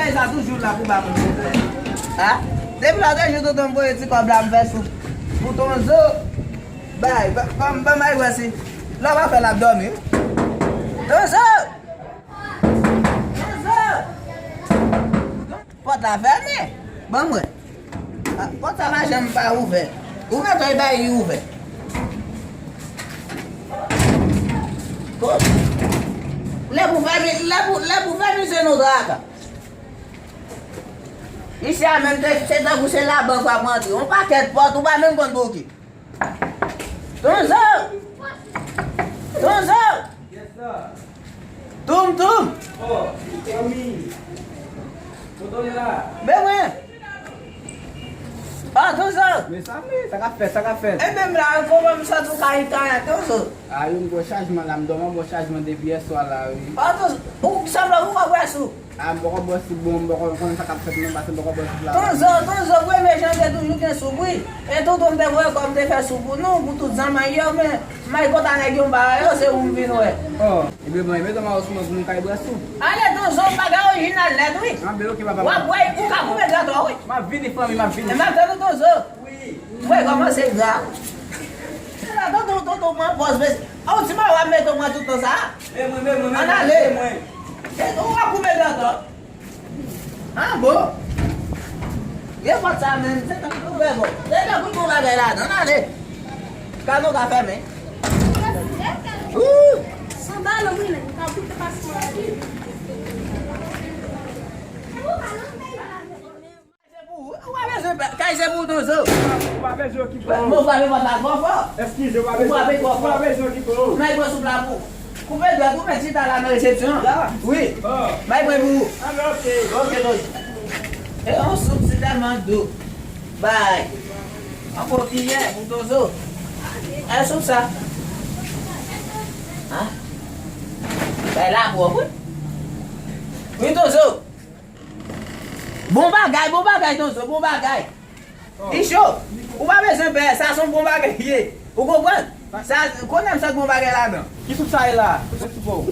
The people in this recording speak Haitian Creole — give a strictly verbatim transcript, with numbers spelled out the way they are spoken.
Sa toujou la pou ba moun. Ha? Depi lòt jou tonton m voye ti kòb la m fè sou pou Tonzo. Bay, ban m bay wè si. Lè w pa fè l ap dòmi. Tonzo! Tonzo! Pòt la fèmen. Ban m wè. Ah, pòt sa pa janm pa ouvè. Ou mèt wè bay li ouvè. Lè pou fèmen, lè pou, lè pou fèmen se nou traka. Isi a menm se tankou se labank w ap rantre. Yon pakèt pòt ou pa menm konn pou ki. Tonzo! Tonzo! Yes sir. Toum toum! Oh, fanmi. Kote w ye la? Ben mwen. Ah, Tonzo! Mezanmi, sa k ap fèt, sa k ap fèt? Enben m la, kòman m santi w ka itan an, Tonzo? Ah, yon gwo chajman la, m dòmi yon gwo chajman depi yè swa la, wi. Ah, Tonzo, ou sanble ou pa bwè sou? Ah, m poko bwè soup bon, m poko konnen sa k ap fèt non, paske m poko bwè soup la. Tonzo, Tonzo, premye jan te toujou gen soup, wi. E tonton m te voye kòb m te fè soup pou nou, pou tout zanmay yo, men may konta nèg yo m pa wè yo, se ou m vin wè. Oh, ebyen bon, ebyen mete mayo sou mwen pou nou kay bwè soup. Ale Tonzo, bagay orijinal nèt, wi. Anben, oke, papa. W ap wè, ou ka koupe dra tò, wi. M ap vini, fanmi, m ap vini. E m ap tann ou, Tonzo. Wi. Mwen kòmanse gra. Se la tonton, tonton mwen pòz mesye. A w ti mawa mete mwen tout tan sa. Men mwen, men mwen, men mwen. Ann ale. Men mwen. E ou ap koupe dra tò. An bon. Gen pòt sa menm, se tankou koupe bon. Se tankou gon bagay ladan, ann ale. Kano ka fèmen. Ooh. Sandalan mwen nèg, m ka goute paspò la wi. Se pou ou. Ou pa bezwen pè. Kay se pou Tonzo. Ou pa bezwen okipe w. Mwen frape pòt la twò fò. Eskize, ou pa bezwen, ou pa bezwen okipe w. Mwen pran soup la pou ou. Koupe dwèt ou, mèt chita la nan resepsyon an. La? Wi. Oh. Bay mwen pou ou. Ah, men oke. Oke, Tonzo. E yon soup si tèlman dou. Bay. Yon bon kiyè pou Tonzo. E soup sa. Hein? Bay la pwòp, wi. Wi, Tonzo. Bon bagay, bon bagay, Tonzo, bon bagay. Li cho. Ou pa bezwen pè, sa se yon bon bagay li ye. Ou konprann? Sa, konnen m santi bon bagay ladan. Ki soup sa ye la? Soup ou?